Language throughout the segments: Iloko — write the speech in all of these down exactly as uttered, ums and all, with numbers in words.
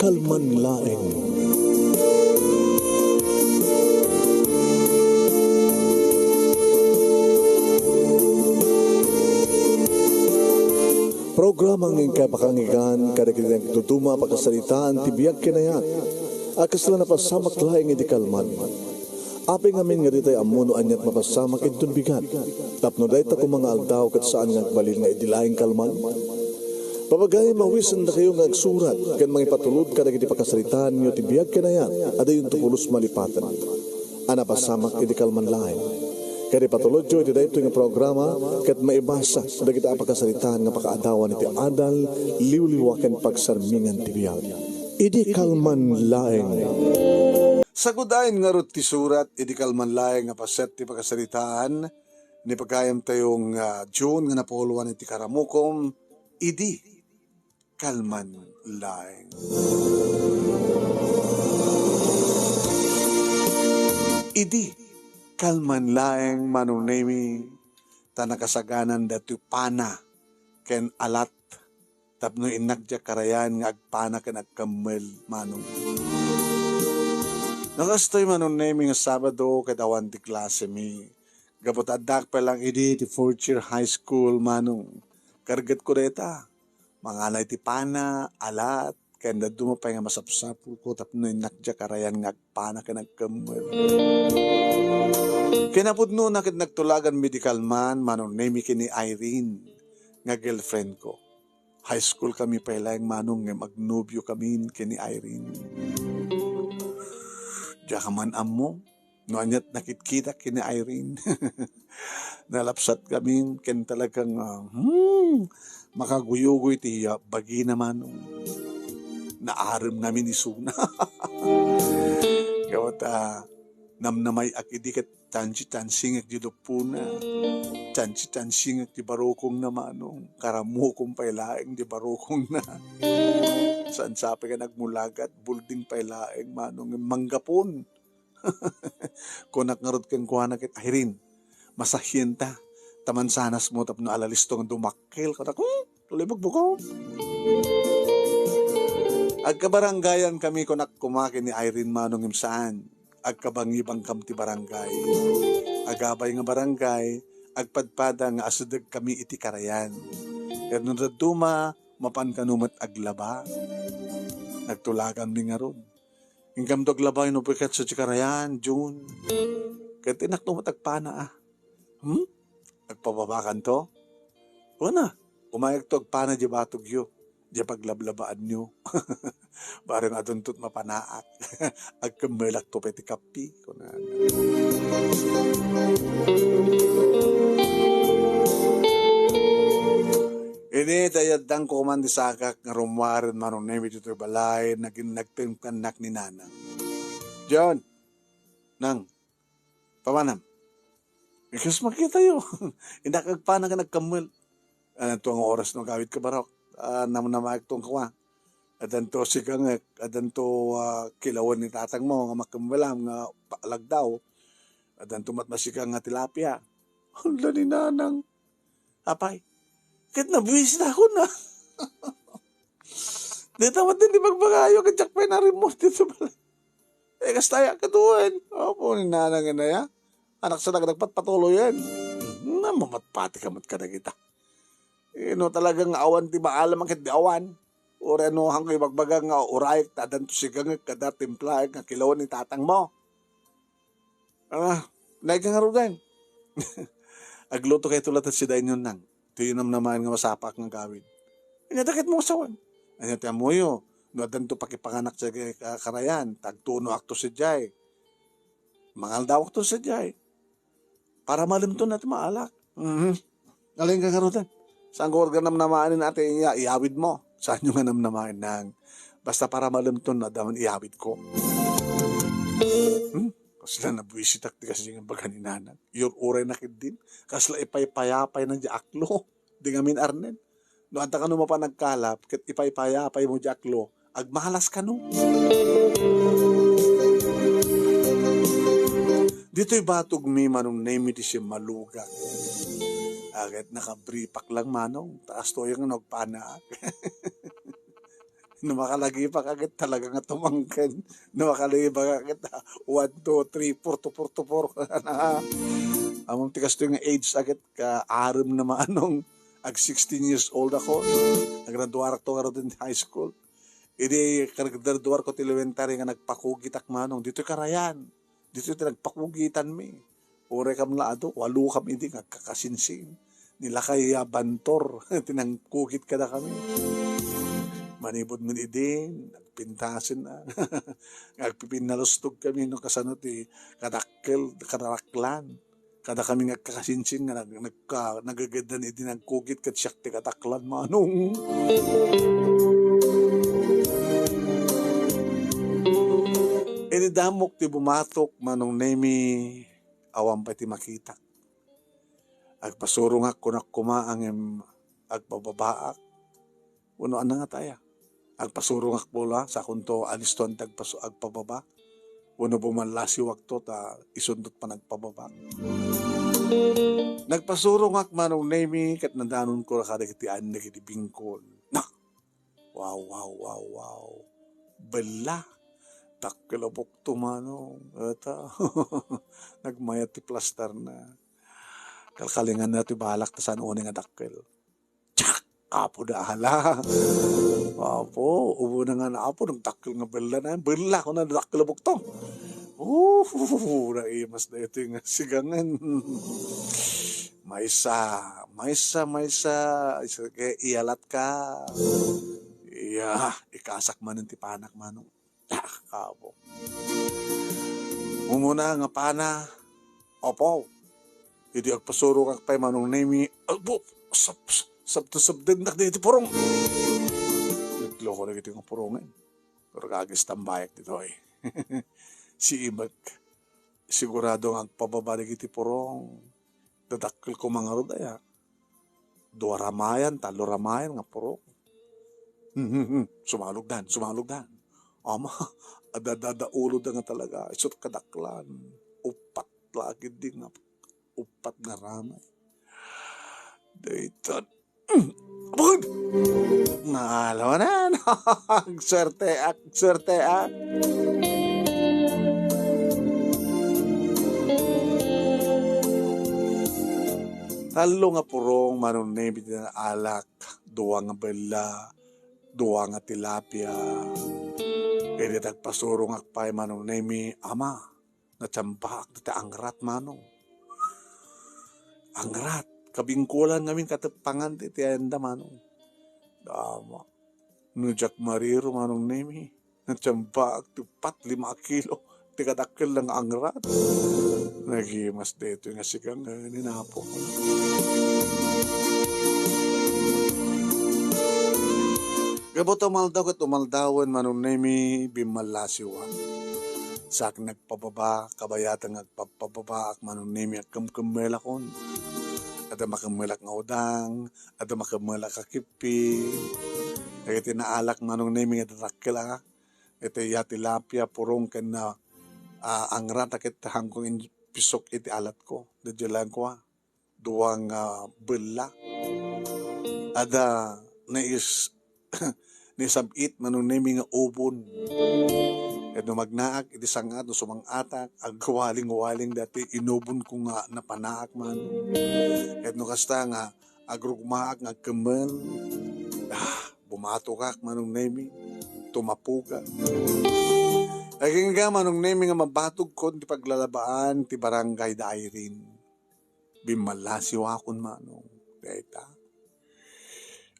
Kalman laeng. Programa nga inkay pakangigan kadagiti nagduduma a pakasaritaan ti biag ken ayat a kasla napasamak laeng idi kalman. Apay ngamin nga ditay ammo no aniat mapasamak inton bigat, tapno dayta koma nga aldaw ket saan nga agbalin nga idi laeng kalman? Papagayam, mawisendakayo nga agsurat ken mangipatulod kadagiti pakasaritaanyo ti biag ken ayat a diyonto pulos malipaten a napasamak idi kalman laeng. Ket ipatulodyo iti daytoy nga programa ket maibasa dagiti a pakasaritaan nga pakaadawan iti adal, liwliwa ken pagsarmingan ti biag. Idi kalman laeng. Sagud-ayon ngarud ti surat idi kalman laeng nga paset ti pakasaritaan ni pagayamtayo nga June nga napauluan iti karamukom, idi kalman laeng. Idi kalman laeng, Manong Nemi, ta nakasaganan datoy pana ken alat tapno innak diay karayan nga agpana ken agkemmel, Manong. Nakastoy, Manong Nemi, nga Sabado ket awan ti klasemi. Gapu ta addak pay lang idi ti fourth year high school, Manong. Kargetko dayta. Manganay ti pana, alat, ken dadduma pay nga masapsapulko tapno innak diay karayan nga agpana ken agkemmel. Kinapudnona ket nagtulaganmi idi kalman, Manong Nemi, ken ni Irene nga girlfriendko. High school kami pay laeng, Manong, ngem agnobio kami ken ni Irene. Diak man ammo no aniat nakitkitak ken ni Irene. Nalapsat kami ken talagang, ah, hmm, makaguyugoy ti, ah, bagina, Manong. Naarem ngamin isuna. Gapu ta namnamayak idi ket tansi-tansingek diay duppona. Tansi-tansingek diay barukongna, Manong. Karamukom pay laeng diay barukongna. Saan sa pay nga nagmulagat, building pay laeng, Manong, manggapon. Kunak ngarud kenkuana ket, "Irene, masahienta. Ta mansanasmo tapno alalisto nga dumakkel." Kunak, "Hmm, tuloy bugbugo." "Agkabarangayan kami," kunak koma ken ni Irene, Manong, ngem saan. Agkabangibangkam ti barangay. Agabay nga barangay, agpadpada nga asideg kami iti karayan. Ket no dadduma, mapan kano met aglaba. Nagtulaganmi ngarud. Inkamto aglaba wenno piket sadiay karayan, June. Ket innak no met agpana, a. Hmm? Agpababakanto? Wen a, umayakto agpana diay batogyo, diay paglablabaanyo. Bareng adunto ti mapanaak. Agkemmelakto pay ti kappe, kunana. Idi ta iyaddangko man ti sakak nga rummuaren, Manong Nemi, ditoy balay, nagin-, nagtengkannak ni Nanang. "John, Nang, papanam? Kas makitayo. Innak agpana ken agkemmel." "Addanto nga oras no agawidka, barok?" "Ah, namnamaekto nga kua. Addanto sigangek, addanto, ah, kilawen ni tatangmo nga makemmelam nga pa-, alagdaw. Addanto met masikang nga tilapia." Hala ni Nanang. Apay, ket nabuisitakon a. Dita met ti bagbagayo, ket diak pay narimmut ditoy balay. Eh, kasta aya ket wen. Apo ni Nanang inaya. Anak sa nagpatpatuloyen. Namamatpatika met kadagita. Eh, no talaga nga awan ti maalam, ket di awan. Uray no, haanko ibagbaga nga urayek ta addanto sigangek kada timplaek nga kilawen ni tatangmo. Ah, naik ka ngaruden. Aglutokayto latta sida inyo, Nang. Diyo namnamaen nga masapaak nga agawid. Ania, dakket mo nga sawen. Ania ti ammoyo? No addanto pakipanganak sadiay ka-, karayan, ta agtunoakto sadiay. Mangaldawakto sadiay. Paramalemton a ti maalak. Mhm. Nalingka ngaruden. Saanko nga namnamaen a ti iya-, iyawidmo. Saanyo nga namnamaen, Nang. Basta paramalemton no adda man iyawidko. Hmm? Kasla nabuisitak ti kasdiay nga baga ni Nanang. Iyur-urayna ketdin. Kasla ipaypayapayna diay aklo. Di ngamin arnen. No adda kano mapan agkalap, ket ipaypayapaymo diay aklo, agmalas kano. Ditoy batogmi, Manong Nemi, ti simmalugak. A, ket nakabripak lang, Manong. Ta kastoy nga no agpanaak. No makalagipak a ket talaga nga tumangken. No makalagipak a ket, ah, one, two, three, four, to four, to four. Ammom ti kastoy nga age a ket kaarem na manong ag sixteen years old ako. Nagraduarak to ngarud in high school. Idi kagraduarko ti elementary nga nagpakugitak manong. Ditoy karayan. Ditoy ti nagpakugitanmi. Uray kam la adu, walo kam idi nga agkakasinsin. Ni lakay a bantor ti nangkugit kadakami. Manipud met idi, nagpintasen na. Nga agpipinnalustog kami no kasano ti kadakkel, kadaklan. Kadakami nga agkakasinsin nga nag-, nagka-, nagageddan idi nangkugit ket siak ti kadaklan, manong. Idi damok ti bumatok, Manong Nemi, awan pay ti makitak. Agpasurongak, kunak koma, ngem agpababaak. Wenno ania nga aya? Agpasurongak pay la, sakonto alistoan ti agpasu-, agpababa. Wenno bumallasiwakto ta isundot panagpababa. Nagpasurongak, Manong Nemi, ket nadanonko la kadagiti annak iti bingkol. Nak! Wow, wow, wow, wow. Bella. Dakkel a bukto, manong. Eta. Nagmayat ti plastarna. Kalkalinganna ti balak ta saan unay nga dakkel. Tsak! Apo da ala. Apo, ubona nga na, apo, nagdakkel nga bella na. Bella, kuna, dakkel a bukto. Uh, naimas daytoy nga sigangen. Maysa, maysa, maysa, isa, ke, iyalatka. Iya, ikasak manen ti panak, manong. Ah, kabong. Umuna nga pana, apo. Idi agpasurongak pay, Manong Nemi, apo, sab-, sab-, sabdengnak dagiti purong. Nagloko dagiti nga purongen. Pero kagis tambayak ditoy. Siibek. Sigurado nga agpababa dagiti purong. Dadakkel koma ngarud aya. Dua ramayan, tallo ramayan nga purong. Hmm, hmm, hmm. Sumalogdan, sumalogdan. Ama, adda-, adda-, adda uloda nga talaga. Isu ti kadaklan. Uppat la ketdi nga, uppat nga ramay. Dayta. Hmm. Abon! Naalawanan. Agsuerteak, agsuerteak. Tallo nga purong, Manong Nemi, ti naalak, dua nga bella, dua nga tilapia. Idi agpasurongak pay, Manong Nemi, ama, natiambaak dita angrat, manong. Angrat, kabingkolan ngamin kateppangan ti, ti ayanda, manong. Ama. No diak mariro, Manong Nemi, natiambaak ti uppat, lima a kilo ti kadakkel nga angrat. Nagimas daytoy nga sigangen ni Apo. Gapu ta umaldaw ket umaldawen, Manong Nemi, bimmallasiwak. Saak nagpababa, kabayatan nga agpababa, Manong Nemi, agkemkemmelakon. Adda makemmelak nga udang, adda makemmelak a kippi. Dagiti naalak, Manong Nemi, nga dakkel a. Iti ya tilapia, purong ken na, ah, angrat a ket haanko nga inpisok iti alatko. Daydiay laeng kua, dua nga bella. Adda nais-, naisab-it, Manong Nemi, nga ubon. Ket no magnaak iti sang-at, no sumang-atak, agwaling-waling daytoy inubonko nga napanaak man. Ket no kasta nga agrugmaak nga agkemmel, ah, bumatokak, Manong Nemi, tumapogak. Agingga, Manong Nemi, nga mabatogkon ti paglalabaan ti barangay da Irene. Bimmallasiwakon, manong, dayta.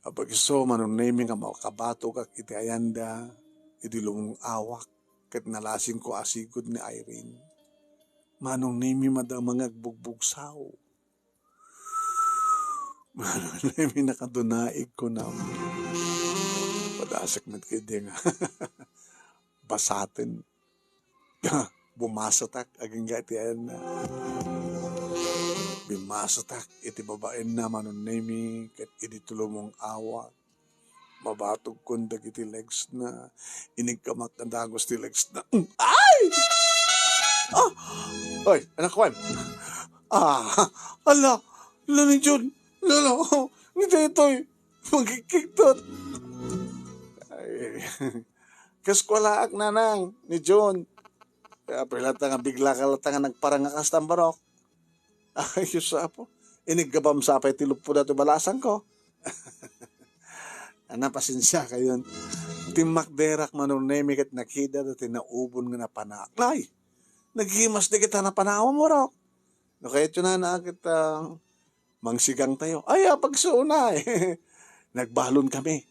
Apag isu, Manong Nemi, nga makabatogak iti ayanda, idi lumong-awak, ket nalasingko a sigud ni Irene. Manong Nemi, madama nga agbugbugsaw. Manong Nemi, nakadunaig, kunam. Padasek met ketdi nga basaten. Bumasatak agingga iti ayanna. Bimmasatak iti babaenna, Manong Nemi, ket idi tulumong-awak, mabatogkon dagiti legsna. Inigkamak nga dagus ti legsna. Ay! Ah! Oy, anak ko, em. Ah, ala, ala ni John, lolo, ni Tetoy, magkikiktot. Eh, kas kualaak, nanang, ni June. Kaya pala ta nga bigla ka latta nga nagparang nga kastan, barok. Ay, Diyos, Apo. Iniggabam sa pay ti luppo datoy balasangko. Ana, pasensia kayon. Timmakderak, Manong Nemi, ket nakita dati naubon nga napanaak. Nay! Nagimas di kita napanawam, barok. No, kayat yo na, na, ket, ah, mangsigang tayo. Ay, apagsuunay. Nagbalon kami.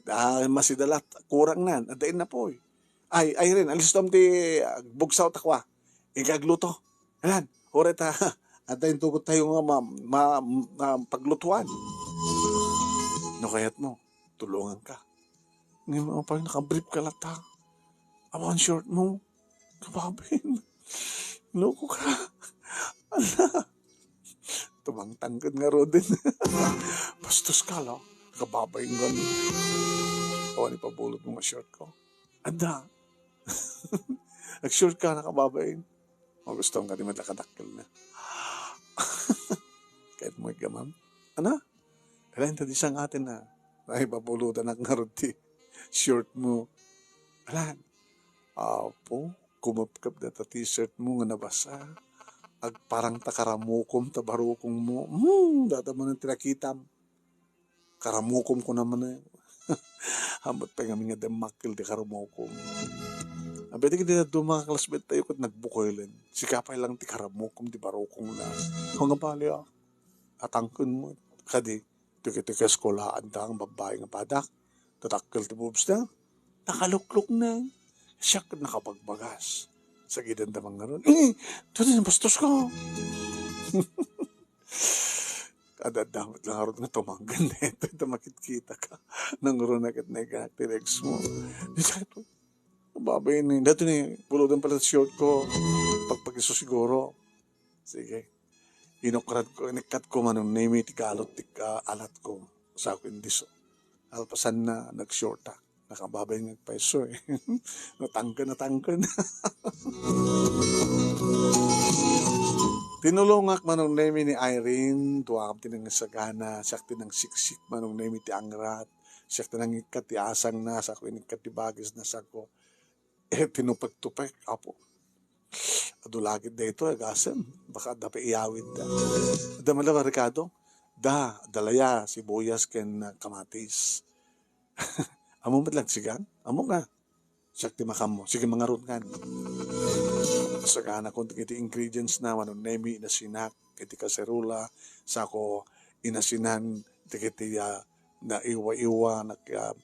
Ah, masidalat, kurang nan. Adda innapoy. Ay, Irene, alistom ti, ah, bugsaw takwa. Ikagluto. Ayan, oray ta. Adda intugot tayo nga ma-, ma-, ma-, paglutuan. No kayat mo, tulungan ka. Ngayon, apay, nakabrief ka latta. Awan short mo. Kababain. Loko ka. Ala. Tumangtangkad nga ruden. Bastos ka, la. Kababain gani. Awan ipabulot mo nga short ko. Adda. Ag-short ka, nakababain. O, gusto nga di madakadakkel na. Kahit mo igamam. Ana? Kailan ta di sang atin na. Ay, babulutan ak ngarud ti short mo. Alan, Apo, kumapkap data t-shirt mo nga nabasa. Agparang ta karamukom ta barukong mo. Hmm, data man ang tinakitam. Karamukom ko naman eh. Hambat pa nga minga demakkel ti karamukom. Abet, iti duma nga classmate tayo ket nagbukoylen. Sika pay lang ti karamukom ti barukong na. Kung nga bali, ah. Atangken mo. Kadi, tikitikas ko laan ta ang babbai nga padak. Tatakkel ti boobs na. Nakaluklok na. Siya ket nakabagbagas. Sagidan ta mangaron. Eh, dati nabastos ka. Adda-adda met lang ngarud nga tumanggan daytoy ta makitkita ka. Nangruna ket naiganak ti legs mo. Di sakit mo. Babain ni, dati ni, buludan pala ti short ko. Pagpagiso siguro. Sige. Inukrad ko, inikkat ko, Manong Nemi, ti galot ti ka-, alat ko. Sa ko indiso. Alpasan na, nag-short ak. Nakababay nga agpayso eh. Natangken, natangken. Tinulongak, Manong Nemi, ni Irene, duakam ti nangasagana, siak ti nangsiksik, Manong Nemi, ti angrat, siak ti nangikkat ti asangna, sako inikkat ti bagisna, sako, eh, tinupek-tupek, apo. Adu lagit daytoy, agasem. Baka adda pay iyawidda. Adda man la barikado? Da, adda la ya, sibuyas ken, ah, kamatis. Ammom met lang sigang? Ammok nga. Siak ti makammo. Sige, mangarot kan. Sagana kon dagiti ingredients na, Manong Nemi, inasinak iti kaserola, sako inasinan dagiti, ah, naiwa-iwa, nak-, ah,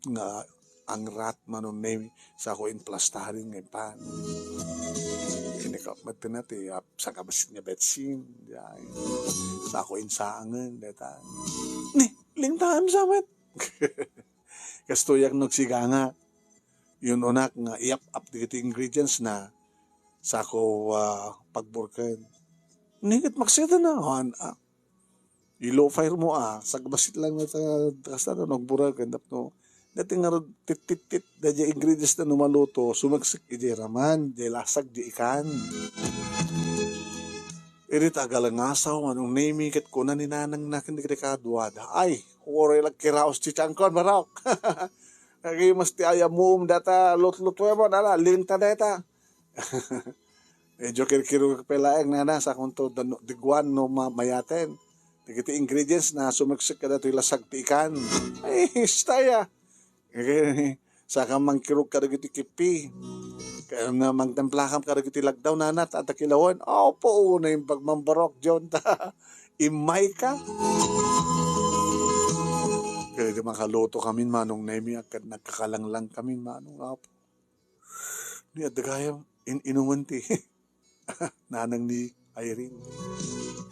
nga angrat, Manong Nemi, sako inplastarin nga impan. Inikap met ti na ti, ah, sakabasit nga betsin, jay. Sako insaangen, deta. Ni, lingtaem sa met. Kastoyak no agsiganga. Yun unak nga iyap-ap dagiti ingredients na, sako, ah, pagburken. Ni ket maksida na, han, ah, ilo fire mo, ah, sagbasit lang na ta-, kasta no, nagburken, tapno, dati nga ro, tit-tit-tit, da di ingredients na no maluto, sumeksek iti raman, di lasag, di ikan. Iri ta agalangasaw, Manong Nemi, ket kuna ni nanang na ken dagiti kaduada, ay, uray lang kiraos ti tiangkon, barok. Agimas ti ayam mo, data, lutlutuemon, ala, linta dayta. Medyo kirkirog pay laeng, nana, sa kunto, dano-, diguan no ma-, mayaten. Dagiti ingredients na sumeksek kadatoy lasag ti ikan. Ay, istaya. Saka mangkirog kadagiti kippi. Kaya na mangtemplakam kadagiti lagdaw, nana, ta adda kilawen. Apo, una yung pagmambarok, John, ta imay ka. Kaya di makaluto kami, Manong Nemi, agkat nagkakalanglang kami, Manong Apo. Ni adda gayam, in-, inuman ti nanang ni Irene.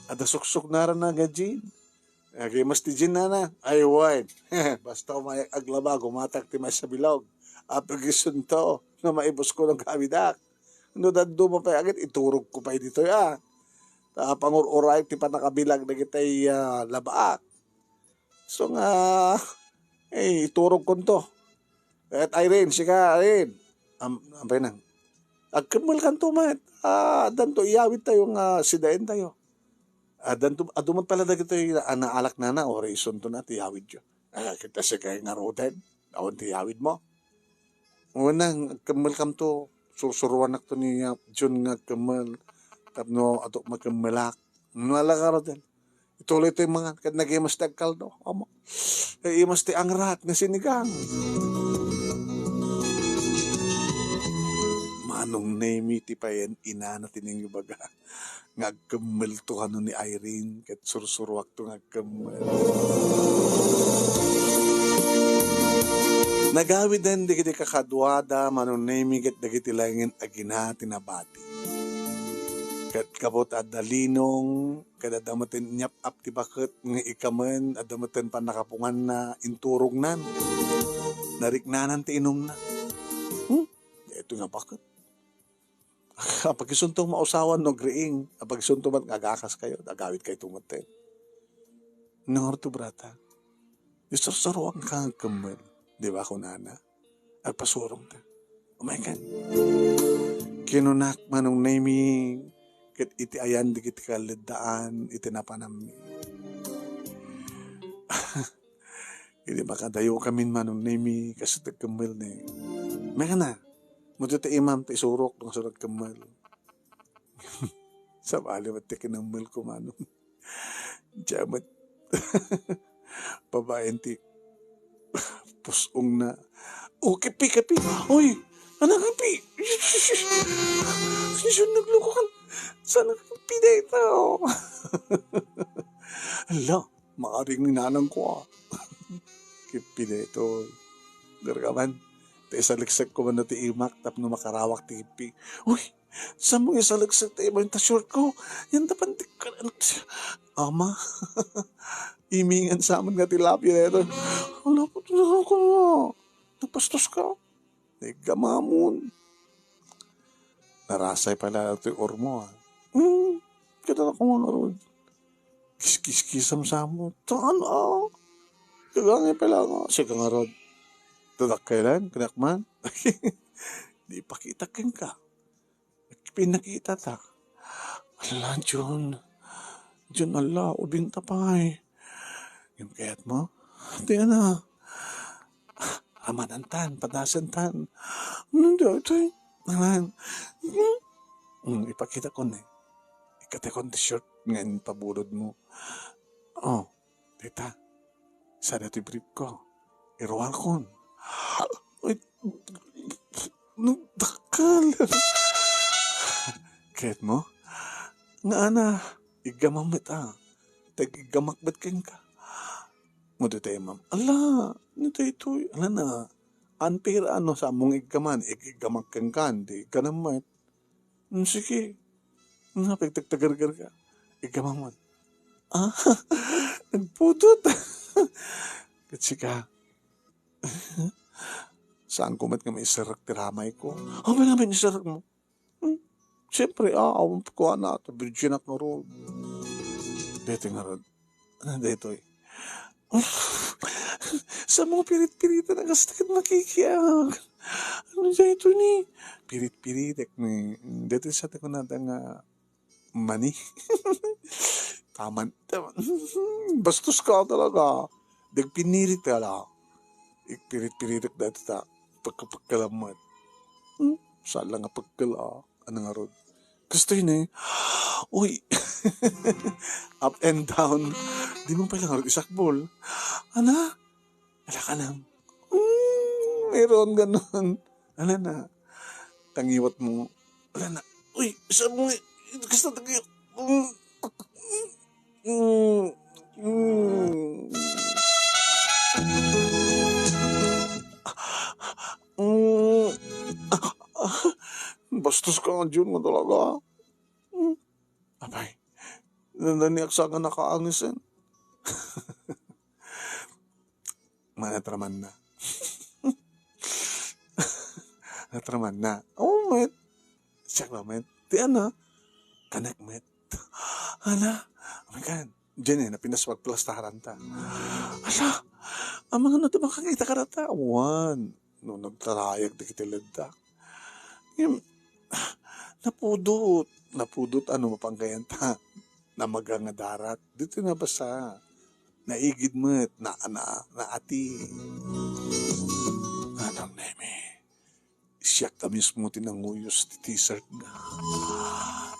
Adda suksok na ran nga gin. Agimas ti gin, nana. Ay, wine. Basta umay aglaba, gumatak ti maysa bilog. Apag isunto, nga maibus ko ng kabidak. No daduma pay agit, iturog ko pay ditoy, ah. Ta pangur-uray ti panakabilag dagitay, ah, labaak. So nga, eh, iturog konto. Et Irene, sika, Irene. Am-, ampay nang. Agkemmel kanto met. Ah, danto iyawid tayo nga sidaen tayo. Ah, danto, adu met pala dagitoy, ah, naalak nana, o raison to na, ti yawid yo. Ah, kita sige ngaruden. Awan ti awidmo. Una, agkemmelkamto. Sursuruanakto ni, ah, Jun nga agkemmel. Tapno adu makemmelak. Nala ngaruden. Ituloy toy mangan. Ket nagimas ti agkaldo. Amo. Imas ti angrat nga sinigang. Manong Nemi ti payen inana ti nangbaga nga agkemmelto kano ni Irene ket sursuruakto nga agkemmel. Nagawiden dagiti kakaduada, Manong Nemi, ket dagiti laengen agina ti nabati. Ket gapu ta adda linong, ket adda met ti inyap-ap ti baket nga ikamen, adda met ti pannakapunganna, inturognan. Nariknanan ti inumna. Hmm? Daytoy nga baket. Apag isunto mausawan no agriing, apag isunto met nga agakaskayo, agawidkayto metten. Nangruto, brata. Isursuruanka nga agkemmel, di ba, kunana? Agpasurongta. Umaykan. Kinunak, Manong Nemi, ket iti ayan dagiti kalleddaan iti napanammi. Idi makadayokamin, Manong Nemi, kas ti agkemmel ni. Umaykan a. Mo ti imam, ti isurok, no, kasla agkemmel. Sabali met ti kinammelko, Manong. Diay met. Babaen ti pus-ongna. O, kipi, kipi. Oy, anak, kipi. Saan naglukon? Saan kipi dayta? Hala, maaring ni nanangko, a. Kipi daytoy. Gargaman, ta isaleksekko man ti imak tapno makarawak ti kipi. Uy, Saanmo nga isaleksek ti imaen ta short ko? Yan ta pantik ka. Ama, imingan sa amin nga tilapia daytoy. Ala, puto na ako. Nagpastos ka. Naggamamon. Narasay pay la ti urmo, a. Hmm, kita na ko nga ngarud. Kiskiskisam sa mo. Saan, a? Kagangay pay la nga. Sige ngarud. Dadakkelan, kaniak man. Di ipakita kenka. Pinakita ta. Ala, Jun. Jun, ala, ubing ta pay. Ngem kayatmo? Ti ana. Amanantan, padasentan. Ano daytoy? Aman. Hmm, ipakita ko ni. Ikatekon ti short nga impabulod mo. Oh, dita. Sa daytoy brief ko. Irualkon. Ay, nagdakkel. Kayatmo? Nga ana, iggamam met a. Tag-iggamak met kenka. Mo ditoy, ma'am. Ala, ni daytoy. Ala na. Unfair, ano, sa mong iggaman, ig-, iggamak kenka, di igganam met. Mm, sige. Nga, pagtagtagargarga. Iggamam met. Ah, nagpudot. Ket sika, saan ko met nga maiserrek ti ramayko? Awan nga maiserrek mo. Hmm? Siyempre, ah, awan kuana, ta virgin ak ngarud. Daytoy ngarud. Ano daytoy? Sa mga pirit-piritan, ang kastakit makikiag. Ano daytoy ni? Pirit-piritek ni. Daytoy sa ti kunada nga mani. Taman, taman. Bastos ka talaga. Dagpinirit ka la. Igpirit-piritek daytoy ta. Pagkapagkalamat. Hmm? Saan lang nga pagkala. Ano ngarud? Kastoy ni. Uy. Up and down. Di mo pala ngarud isakbol. Ana? Ala ka lang. Mm, meron ganun. Ala na. Tangiwat mo. Ala na. Uy, isa mo. Gusto tangiwat. Mm. Mm. Mm. Mm. Bastos ka nga, Jun, mo talaga. Mm. Apay, nandaniak sa nga nakaangisen. Manatraman na. Natraman na. Oo, met. Siak la, met. Ti ano? Kanek, met. Ala, oh my God. Diyan eh, napinaswag plastaran ta. Ala, amang ano ti makakita ka rata? Awan. No, nagtarayag dagiti leddak. Ngem, napudot. Napudot, ano, mapanggayan ta. Namaga nga darat. Dito nabasa. naigid met, na, na, naati. Manong Nemi, siak ta mismo ti nanguyos ti t-shirt na.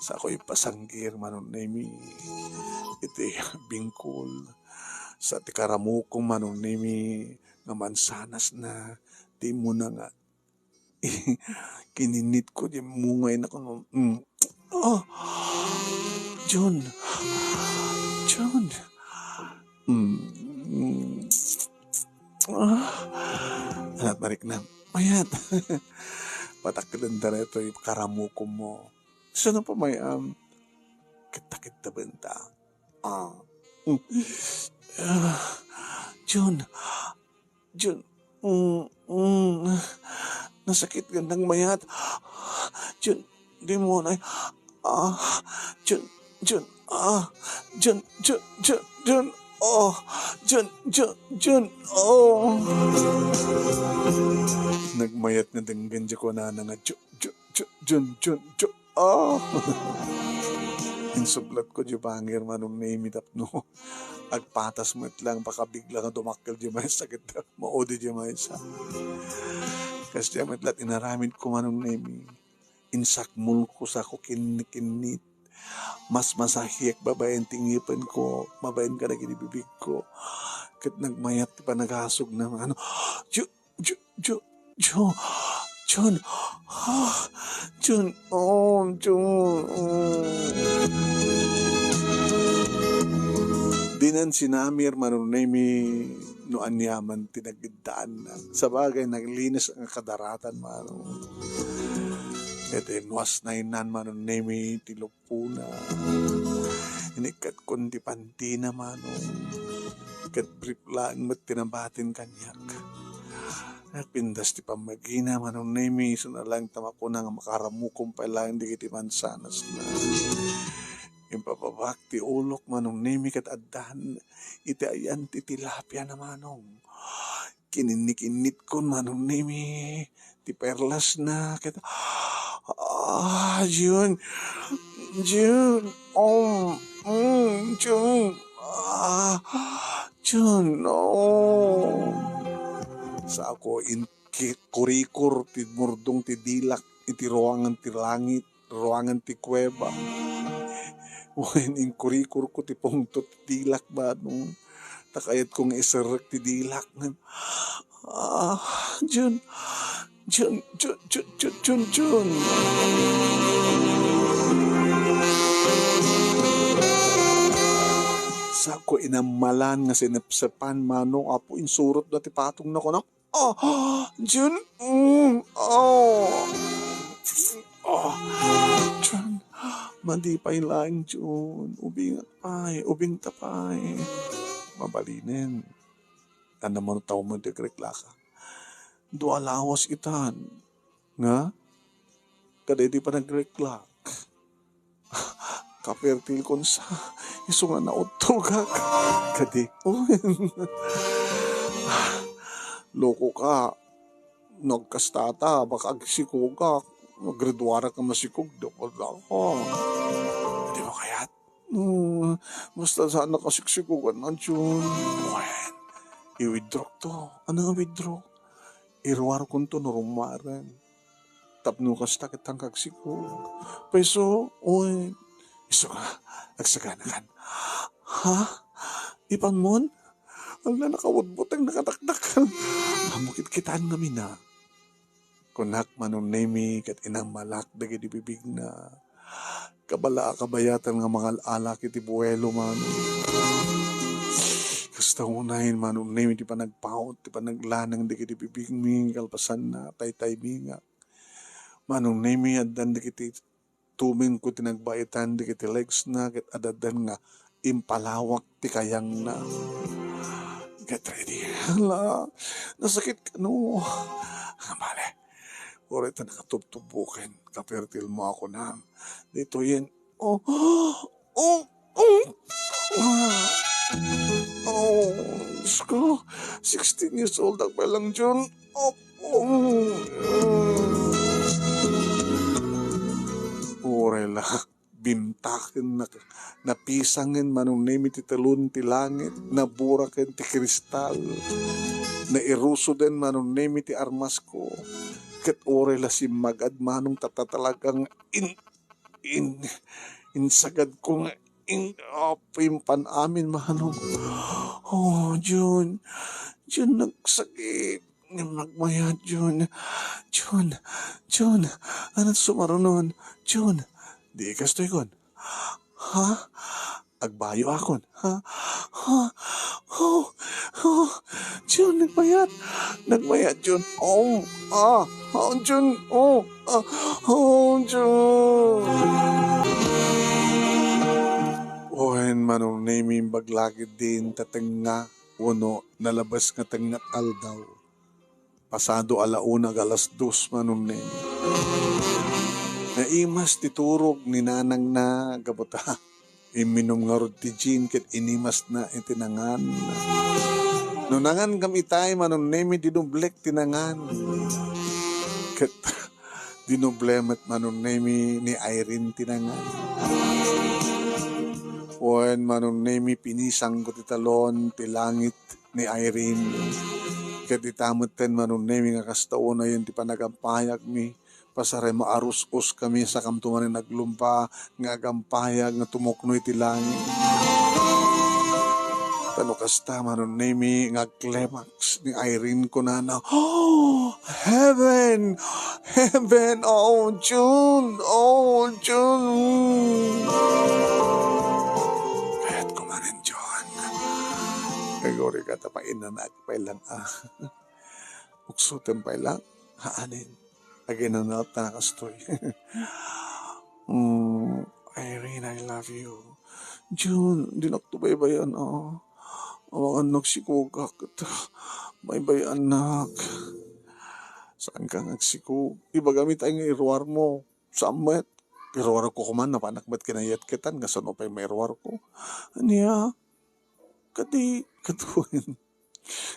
Sa ko ipasanggir, Manong Nemi, iti bingkol. Sa ti karamukom, Manong Nemi, nga mansanas na, ti muna nga Kininit ko di mungay na kuno. Mm. Ah! Jun! Jun! Mm. Mm. Ah! Anak, balik na. Mayat. Patakden da retoy karamukom mo. Saan pa may, um, kita-kita benta? Ah. Mm. Ah. Jun! Jun, mm, mm, nasakit nga nagmayat. Jun, di mo na, ah, Jun, Jun, ah, Jun, Jun, Jun, Jun, oh, Jun, Jun, Jun, oh. Nagmayat nga denggen di kunana nga Jun, Jun, Jun, Jun, Jun, Jun, ah. Insublat ko di bangir, Manong Nemi, tapno agpatas met lang, pakabigla nga dumakkel di maysa ket maudi di maysa. Kasdiay met la't inaramid ko, Manong Nemi. Insakmol ko sa ko kinnikinnit. Mas masahiek babaen ti ngipen ko, babaen kadagiti bibig ko. Ket nagmayat ti panagasog na, ano, Ju-, Ju-, Ju-, Ju-, Jun, ah, Jun, oh, Jun, oh. Dinan sinamir, Manong Nemi, no aniaman ti nagiddaanna. Sabagay, naglinis nga kadaratan, Manong. Ket inwas na inan, Manong Nemi, ti lupona. Inikkatkon ti pantina, Manong. Ket brief laeng met ti nabatin kaniak. Napintas ti pammagina, Manong Nemi, isu na laeng ta makuna nga makaramukom pay laeng dagiti mansanasna. Impapabak ti ulok, Manong Nemi, ket addan iti ayan ti tilapia na, Manong. Kininnikinnitkon, Manong Nemi, ti perlasna, ket, ah, Jun, Jun, um, mm, Jun, ah, Jun, oh. Sa ko in-, ki-, kurikor ti murdong ti dilak iti ruangan ti langit, ruangan ti kuweba. Wen, inkurikor ko ti pungtot ti dilak, Manong. Ta kayat ko nga iserrek ti dilak. Ah, Jun. Jun, Jun, Jun, Jun, Jun, Jun. Sa ko inammalan nga sinepsepan, Manong, apo insurot da ti patong na kunak. Ah, Jun, mm, ah. Ah, Jun, madi pay laeng, Jun. Ubingak pay, ubingta pay. Mabalinen. Tanda mo taw mo ti agreklaka. Dua lawas itan. Nga? Kada iti panagreklak. Kapertilkon sa, isu nga nauttogak. Kadi, uy. Loko ka. Nagkastata, baka agsikogak. Graduarak nga masikog, dapat ako. Di ba kayat? Hmm, basta saan nakasiksikog, ano, Jun? Wen, i-withdraw to. Ano nga withdraw? Iruarkon to no rummuaren. Tapno kasta ket agsikog. Paiso, oy. Isu nga, agsaganakan. Ha? Ipanmon? Ala, nakawutbuteng nakataktak. Ammok ket kitaan ngamin a. Kunak, Manong Nemi, ket inammalak dagiti bibigna. Kabala a kabayatan nga mangal-alak iti buelo, Manong. Kasta unay, Manong Nemi, ti panagpaut, ti panaglanang dagiti bibigmi, kalpasanna, taytaybingak. Manong Nemi, addan dagiti tumingko ti nagbaitan dagiti legs na, ket addan nga impalawak ti kayangna. Get ready. Hala, nasakit kano. Bale, uray ta nakatubtubo ken kapertil mo ako na. Dito yan. Oh, oh, oh, ah. Oh, Diyos ko. Sixteen years old ako pa lang, Jun. Oh, oh. Uray la. bimtaken, na-, napisangen Manong Nemi ti telon ti langit, naburaken ti kristal, nairusoden Manong Nemi ti armasko, ket uray la simmagad Manong, ta, ta talagang in-, in-, insagadko nga in-, ah, pimpan amin Manong. Oh, Jun. Jun, nagsakit. Nagmayat, Jun. Jun, Jun, anat sumarunon? Jun, di kastoy kon. Ha? Agbayo akon. Ha? Ha? Oh, oh, Jun, nagmayat. Nagmayat, Jun. Oh, ah, oh, Jun. Oh, ah, oh, Jun. Wen, Manong Nemi, imbag la ketdin ta tengnga wenno nalabes nga tengnga ti aldaw. Pasado a la una nga alas dos, Manong Nemi. Naimas ti turog ni nanangna gapu ta imminum ngarud ti gin ket inimasna iti nangan. No nangankami itay, Manong Nemi, dinoblek ti nangan. Ket dinoble met Manong Nemi ni Irene ti nangan. Wen, Manong Nemi, pinisangko ti talon ti langit ni Irene. Ket ita metten Manong Nemi nga kasta unayen ti panagampayagmi. Pasaray maarus-os kami, sakamto manen aglumpa nga agampayag nga tumuknoy ti langit. Ta no kasta Manong Nemi nga agklemak ni Irene, kunana, "Oh, heaven! Heaven! Oh, June! Oh, June!" Kayat ko manen, June. Kaguri ka ta painanak pay lang, ah. Uksoten pay lang. Haanin. Aginanaw ta kastoy. Mm, Irene, I love you. June, dinak to baybay-an, ah. Awangan nagsikuga ket baybay-annak. Saan ka nga agsikog? Ibagam itay nga iruar mo. Saan met? Iruar ko koma, napanak met kinayat ketan, nga saan pay mairuar ko. Ania? Kadi, kaduen.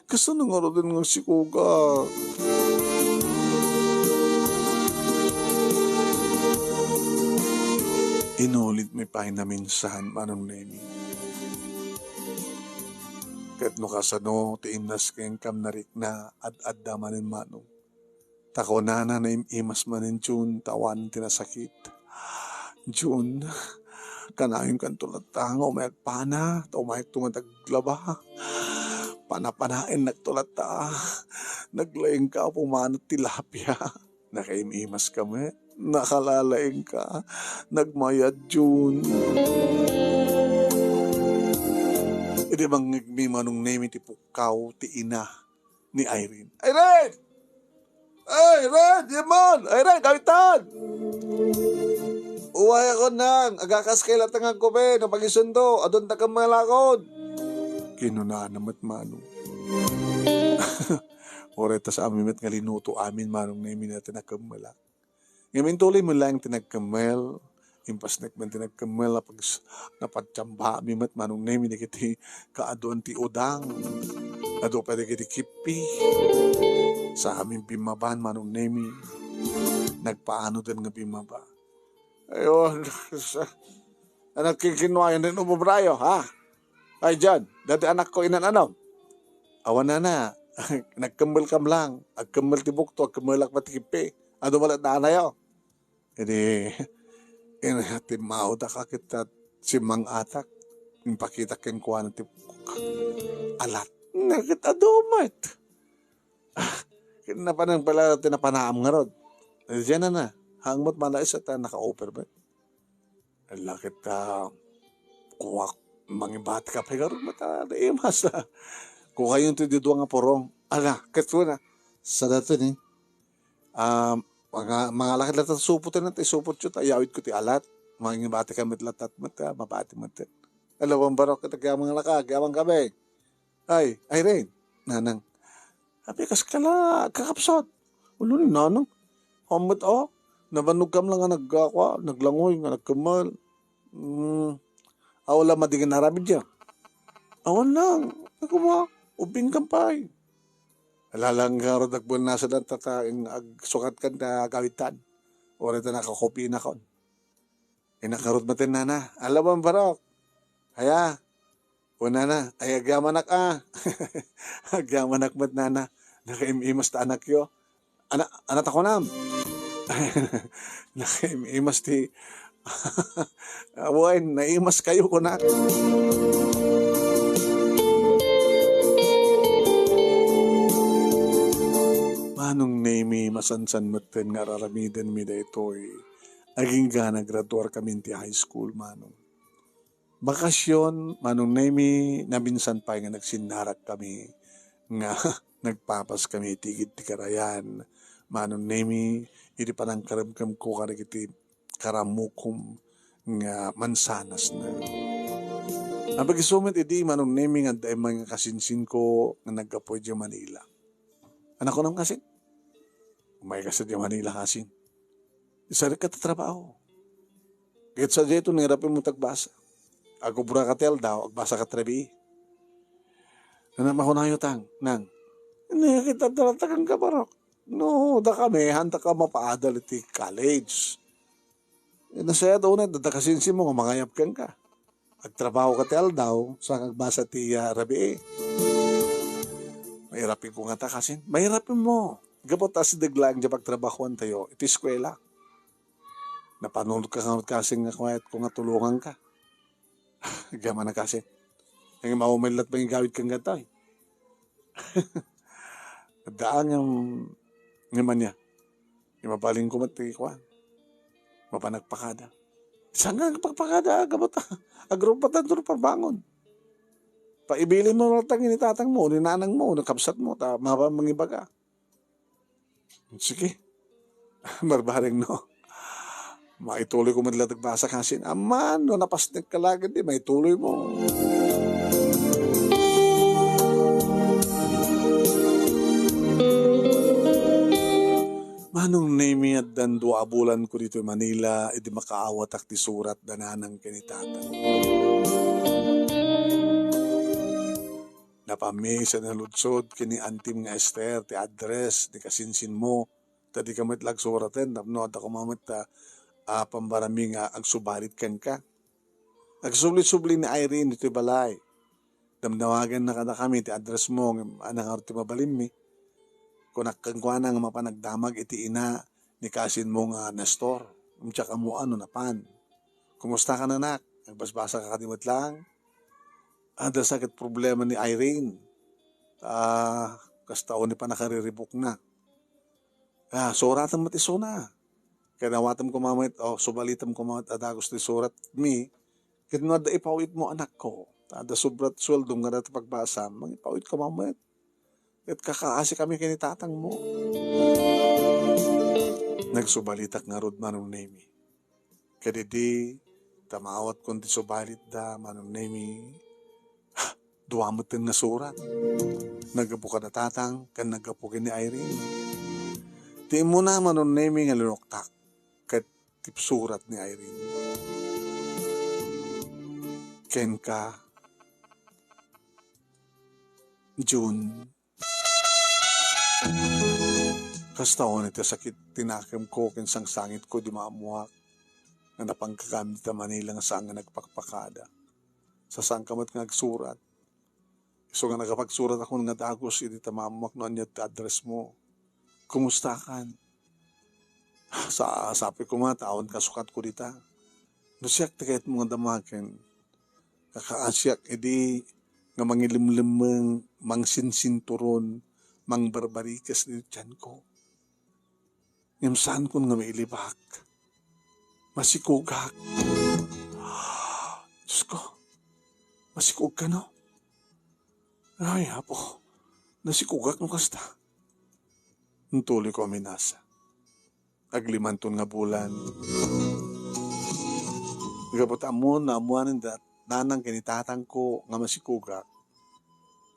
Kasano ngaruden nga sikuga? Inulit mi pay naminsan, Manong Nemi. Ket no kasano ti imnas kenkam narikna, ad-adda manen, Manong. Ta kunana, naim-imas manen, Jun, ta awan ti nasakit. Jun, kanayon kanto latta nga umay agpana, ta umayek to met aglaba. Panapanaennak to latta. Naglaing ka a pumanat tilapia. Nakaim-imas ka met. Nakalalaing ka. Nagmayat, Jun. Idi bangngeg mi, Manong Nemi, ti pukkaw ti ina ni Irene. Irene! Ay, Irene! Diman! Irene, kawitan! Uway ako nang, agakas kay latang agkupi, no pagisundo, adun ta kemmelakon. Kinunana met, Manong. Uray ta sa amin met nga linuto amin, Manong Nemi, na ti nakemmelak. Ngem intuloy met laeng ti nagkemmel, impasnek met ti nagkemmel, napags-, napagtsamba mi met, Manong Nemi, dagiti kaaduan ti udang. Adu pay dagiti kippi. Sa amin bimmaban, Manong Nemi. Nagpaanoden nga bimmaba. Ayun, sa, nagkikinwayan din umobrayo, ha? Ay, John, dati anakko, inan-anom? Awan, nana. Nagkemmel kam lang. Agkemmel ti bukto, agkemmelak pay ti kippi. Adu met laeng nanayo. Idi, in-, timmawdak a ket ta simmang-atak. Impakitak kenkuana ti alat. Nagit adu met. Ah, napanang pala ti napanaam ngarud. Diyan na na. Hangmat malais at, ah, naka-offer met. Ala ket, ah, kuak, mangibati ka pay ngarud met, ah, naimas, ah. Kukayon ti dudua nga purong. Ala, ket kuna, sa dati ni, ah, mga, mga lakad latta supoten, ti supotyo, ta iyawidko ti alat. Mangibati ka met latta met, ah, mabati met. Ala, wan barok, ket agyaman nga laka, agyaman kami. Ay, Irene, nanang. Apay, kas kala, kakapsat. Ulo ni nanang. Amet, oh. Nabannog kam lang nga nagkakwa, naglangoy, nga nagkemmal. Hmm. Aw, wala madingin aramid ya. Awan lang. Ako ba? Ubing kam pay. Alalang nga ro, nagbuelnasan lang tata, ing agsukat kan ta kawitan. Ore ta nakakopina kon. Innak ngarud met, "Nana, ala, Barok? Aya?" "O, Nana, ay, agyamanak a." "Agyamanak met, Nana. Nakaim-imas ta anakyo." "Ana-, ana ta kunam?" "Nakaim-imas ti," "Wen, naimas kayo," kunak. Manong Nemi, masansan metten nga ar-aramidenmi daytoy. Agingga naggraduarkamin ti high school, Manong. Bakasion, Manong Nemi, naminsan pay nga nagsinnarakkami nga nagpapaskami iti igid ti karayan. Manong Nemi, idi panangkaremkemko kadagiti karamokom nga mansanasna. Apagisumit idi, Manong Nemi, nga adda immay nga kasinsinko nga naggapu idiay Manila. Ania kunam kasin? Umay ka sa di Manila kasin. Isarek ka ta trabaho. Ket sa daytoy nga irapim mo tagbasa. Agubra ka ti aldaw, agbasa ka ti rabii. Nana, makunayo tang, nang. Ni kita talatagan ka, Barok. No, da kami, hanta ka mapaadal iti college. Nasayat unay, dadakasinsin mo nga mangayab kenka. Agtrabaho ka ti aldaw, sa agbasa ti, ah, rabii. Mairapin ko nga ta kasin. Mairapin mo. Gapu ta asideg laeng diay pagtrabahoan tayo, iti eskuela. Napanunot ka ngarud kasin nga kuwayat ko nga tulongan ka. Agyamanak kasin. Nga maumaylat mangigawid ken gatoy. Adda ngem, ngem ania? Imabalin ko met ti kuan. Mapan agpakada. Saan nga agpakpakada? Gapu ta agrupatan to parbangon. Paibilin mo latta ni tatang mo, ni nanang mo, ni kabsat mo, ta mapan mangibaga. Sige. Barbareng no. Maituloy ko met latta agbasa kasin. Aman, no napasnek ka laeng di, maituloy mo. Manong Nemi, addan dua a bulan ko ditoy Manila, idi makaawatak ti surat da nanang ken ni tatang. Napanmi sa naludsod ken ni antim nga Esther ti address ni kasinsinmo, ta dika met la agsuraten tapno adda koma met a, a pambarami nga agsubalit kenka. Agsubli-subli ni Irene ditoy balay. Damdawaganna kadakami ti addressmo, ngem ania ngarud ti mabalinmi? Kunak kenkuana nga mapan agdamag iti ina ni kasinmo nga Nestor. Ngem diak ammoan no napan. Kumusta ka, anak? Agbasbasa ka kadi met laeng? Adda sa ket problema ni Irene. Ah, kasta unay pannakariribukna. Ah, suratem met isuna. Ken awatem koma met, o, subalitem koma met a dagus ti suratmi. Ket no adda ipawitmo, anakko, ta adda sobra ti sueldom nga adda ti pagbasam, mangipawit koma met. Ket kakaasikami ken ni tatangmo. Nagsubalitak ngarud, Manong Nemi. Kadidi, ta maawatkon ti subalitda, Manong Nemi. Dua metten nga surat. Naggapu kada tatang, ken naggapu ken ni Irene. Ti immuna, Manong Nemi, nga linuktak ket ti surat ni Irene. Kenka, June. Kasta unay ti sakit ti nakemko ken sangsangitko idi maammoak nga napanka kami dita Manila nga saan nga nagpakpakada. Sasaanka met nga agsurat. Isu nga nakapagsurat akon nga dagus idi ta maammoak no ania ti addressmo. Kumustakan? Sa, sapay koma ta awan kasukatko dita. No siak ti kayatmo nga damagen, kakaasiak idi nga mangilemlemmeng, mangsinsinturon, mangbarbarikes ditoy tianko. Ngem saankon nga mailibak. Masikogak. Diosko, masikogka no? Ay, Apo, nasikogak no kasta. Intuloyko a minasa. Aglimanton nga bulan. Gapu ta ammon, naammoanen da nanang ken ni tatangko nga masikogak.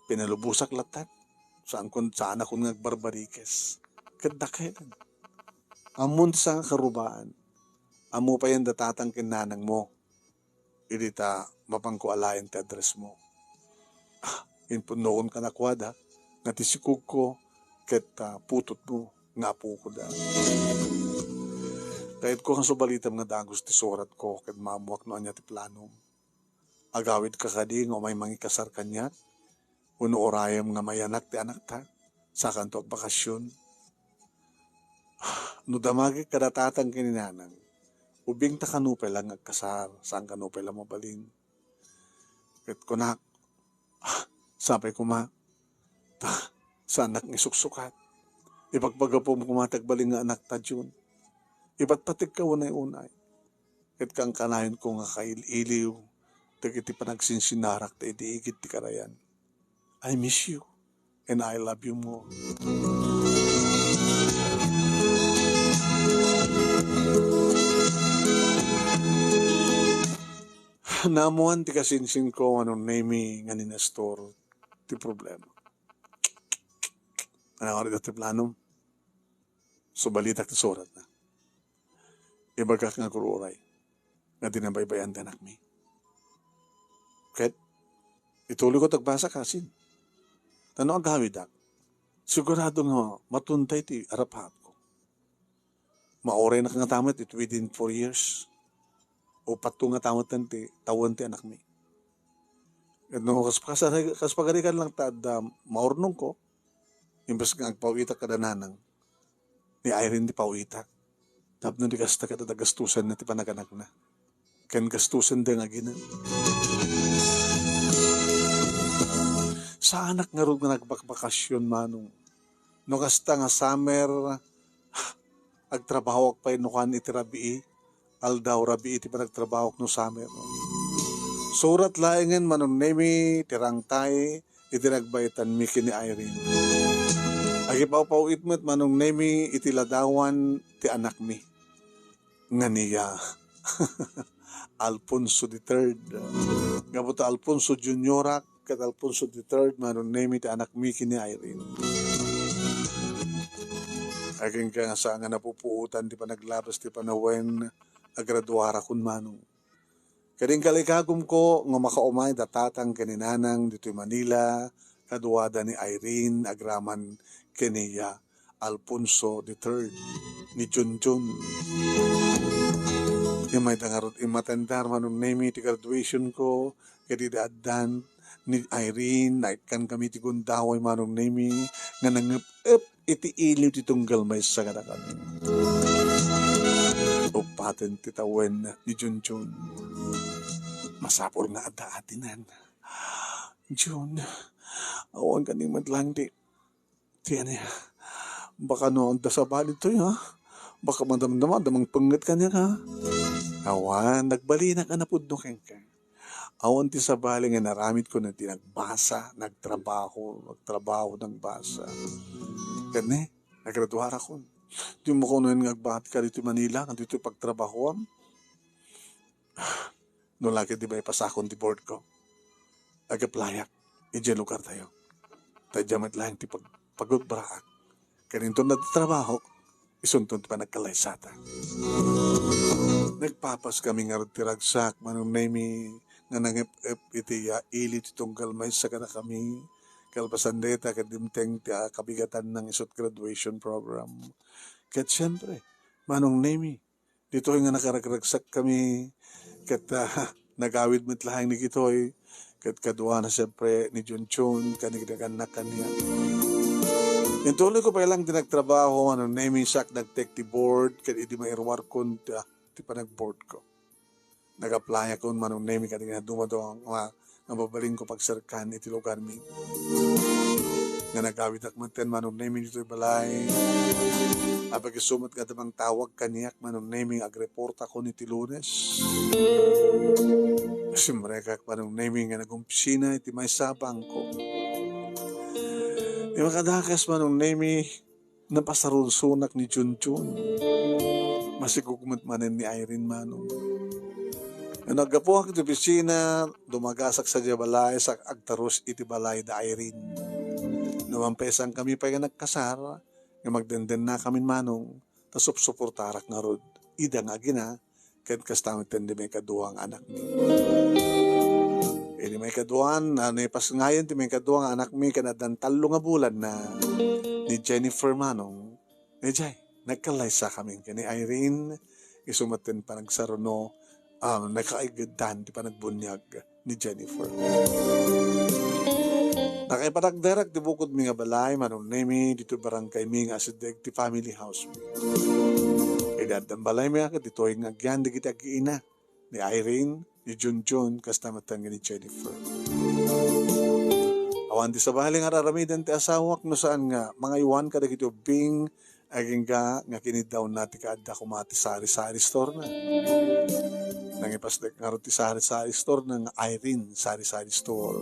Pinalubosak latta. Saankon, saanakon nga agbarbarikes. Ket dakel. Ammon ti sangakarubaan. Ammo payen da tatang ken nanangmo. Idi ta mapanko alaen ti addressmo. Ah, impunnokon kadakuada nga ti sikogko ket, ah, putotmo nga apoko da. Kayatko nga subalitem nga dagus ti suratko ket maammoak no ania ti planom. Agawidka kadi nga umay mangikasar kaniak? Wenno urayem nga mayanak ti anakta? Sakanto agbakasyon? No damagek kada tatang ken ni nanang, ubingta kano pay la nga agkasar, saan kano pay la mabalin. Ket kunak, "Ah, sapay koma, ta, saanak nga isuksukat. Ipagpagapum koma ti agbalin nga anakta, Jun. Ipatpategka unay-unay. Ket kankanayonko nga kail-iliw dagiti panagsinsinarak ta idi igid ti karayan. I miss you, and I love you more." Naammoan ti kasinsinko, Manong Nemy, nga ni Nestor ti problema. Ano nga rin ti plano? Subalitak ti suratna. Ibagak nga agur-uray nga di nabaybayan ti anakmi. Ket ituloyko ti agbasa kasin. Ta no agawidak, sigurado nga matuntay ti arapaatko. Mauraynak ngata met it within four years. O patto ngata met ti tawen ti anakmi. Ket no kas, kas, kas pagarigan lang ta adda maurnongko, imbes nga agpawitak kada nanang, ni Irene ti pawitak. Tapno di kasta ket adda gastusanna ti panaganakna. Ken gastusen deng agina. Saanak ngarud nga nagbakbakasyon, Manong. No kasta nga summer, agtrabahoak pay no kan iti rabii, aldaw rabii ti panagtrabahoak no summer. Surat laengen, Manong Nemy, ti rangtay iti nagbaetanmi ken ni Irene. Agipawpaw-it met, Manong Nemy, iti ladawan ti anakmi nga ni, ah, Alfonso the third. Gapu ta Alfonso Juniorak ket Alfonso the third, Manong Nemy, ti anakmi ken ni Irene. Agingga nga saan nga napupuotan ti panaglabas ti panawen, agraduarakon, Manong. Ket inkalikagumko nga makaumay da tatang ken ni nanang ditoy Manila, kaduada ni Irene agraman ken ni, ah, Alfonso the third, ni Junjun. Imayda ngarud immatendar, Manong Nemy, ti graduation ko, ket idi addan ni Irene, naikkan kami ti gundaway, Manong Nemy, nga nangep-ep iti iliw ti tunggal maysa kadakami. Uppaten ti tawen ni Junjun. Masapul nga adda atinan. Jun, awan kadi met laeng ti, ti ania. Baka no adda sabali toy, ha? Baka madamdama, adda mangpengnget kaniak, ha? Awan, nagbalinak a napudno kenka. Awan ti sabali nga inaramidko no di nagbasa, nagtrabaho, nagtrabaho, nagbasa. Ket ne, nagraduarakon. Dimo kuno nga agbatika ditoy Manila, nga ditoy pagtrabahoam. No la ket di maipasakon ti board ko. Ag-applyak idiay lugartayo. Ta idiay met laeng ti pag-, pagurbraak. Ken inton adda trabahok, isunton ti panagkallaysata. Nagpapas kami ngarud ti ragsak, Manong Nemy, nga nangep-ep iti, ah, ili ti tunggal maysa kadakami. Kalpasan dayta ket dimteng ti, ah, kabigatanna nga isut graduation program. Ket siempre, Manong Nemy, ditoy nga nakaragragsak kami, ket, ah, nagawid met laeng ni Kitoy, ket kaduana siempre ni Junjun, ken ni nagannak kaniak. Intuloy ko pay lang ti nagtrabaho, Manong Nemy, siak nag-take ti board, ket idi mairuarkon ti, ah, ti panag-board ko. Nag-applyak, Manong Nemy, ket ni dumaduma nga nga mabalinko pagserkan iti lugarmi. Nga nagawidak metten, Manong Nemy, ditoy balay. Apay, isu met nga adda mangtawag kaniak, Manong Nemy, agreportakon iti Lunes. Simrekak, Manong Nemy, nga nagopisina iti maysa a bangko. Imakadakas, Manong Nemy, napasarunsonak ni Junjun. Masigug met manen ni Irene, Manong. Naggapuak iti opisina, dumagasak sadiay balay, sa agtarus iti balay da Irene. No mampaisangkami pay nga nagkasar, nga magdendennakamin, Manong, ta supsuportarak ngarud ida nga agina, ken kasta met ti maikadua nga anakmi. Idi maikadua, na, naipasngayen ti maikadua nga anakmi ken addan tallo nga bulanna, ni Jennifer, Manong. Idiay, nagkallaysakamin ken ni Irene, Isu met ti panagsaruno, ah, nakaigiddan ti panagbuniag ni Jennifer. Nakaipanak derek ti bukodmi nga balay, Manong Nemi, ditoy barangaymi nga asideg ti family house mi. Idi addan balaymi, ket ditoy nga agyan dagiti agina ni Irene, ni Junjun, kasta met ni Jennifer. Awan ti sabali nga ar-aramiden ti asawak no saan nga mangaywan kadagiti ubbing, agingga nga kiniddawna ti kaadda koma ti sari-sari store na. Nangipasdek ngarud ti sari-sari store na nga Irene Sari-Sari Store.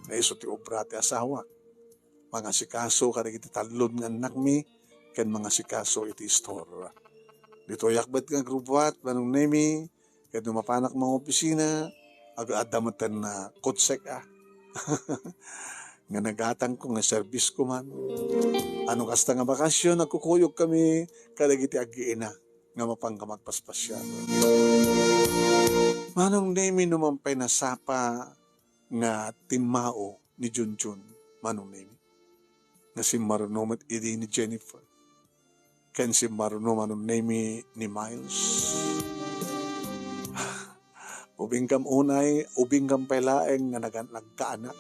Nga isu ti obra ti asawak. Mangasikaso kadagiti tallon nga annakmi ken mangasikaso iti istor. Ditoyak met nga agrubuat, Manong Nemi, ket no mapanak mangopisina, ag-, adda met ten, ah, kutsek, ah. Nga nagatangko, nga serbisko man. Ano kasta nga bakasyon, agkukuyog kami kadagiti aggiina nga mapan ka magpaspasiar. Manong Nemi, no man pay nasapa nga timmao ni Junjun, Manong Nemi, nga simmaruno met idi ni Jennifer, ken simmaruno, Manong Nemi, ni Miles. Ubing kam unay, ubing kam pay laeng nga nagan-, nagkaanak.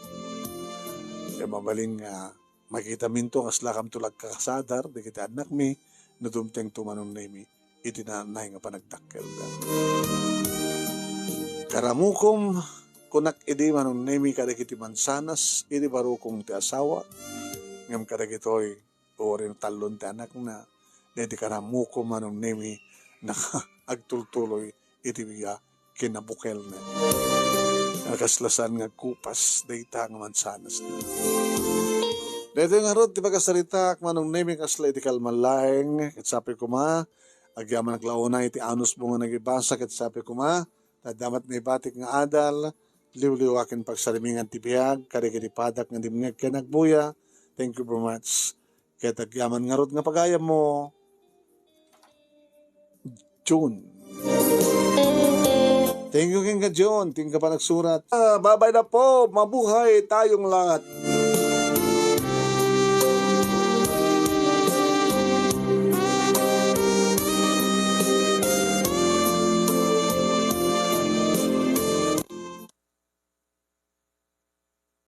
Kaya mabalin nga makitaminto kasla kamto lagkakasadar dagiti annakmi no dumtengto, Manong Nemi, iti naanay nga panagdakkelda. Karamukom, kunak idi, Manong Nemi, kadagiti mansanas idi barukong ti asawa, ngem kadagitoy, uray no tallon ti anakna, daydi karamukom, Manong Nemi, naka-, agtultuloy iti biag kinabukelna. Nga kasla saan nga agkupas dayta nga mansanasna. Daytoy ngarud ti pakasaritaak, Manong Nemi, kasla iti kalman laeng, ket sapay koma, agyamanak la unay iti anusmo nga nagibasa, ket sapay koma, ta adda met naibatik nga adal, liwliwa ken pagsarimingan ti biag, kadagiti padak nga dimngeg ken agbuya. Thank you very much. Ket agyaman ngarud nga pagayammo, June. Thank you kenka, John. Thank you pa nagsurat. Ah, babay na po. Mabuhay tayong lahat.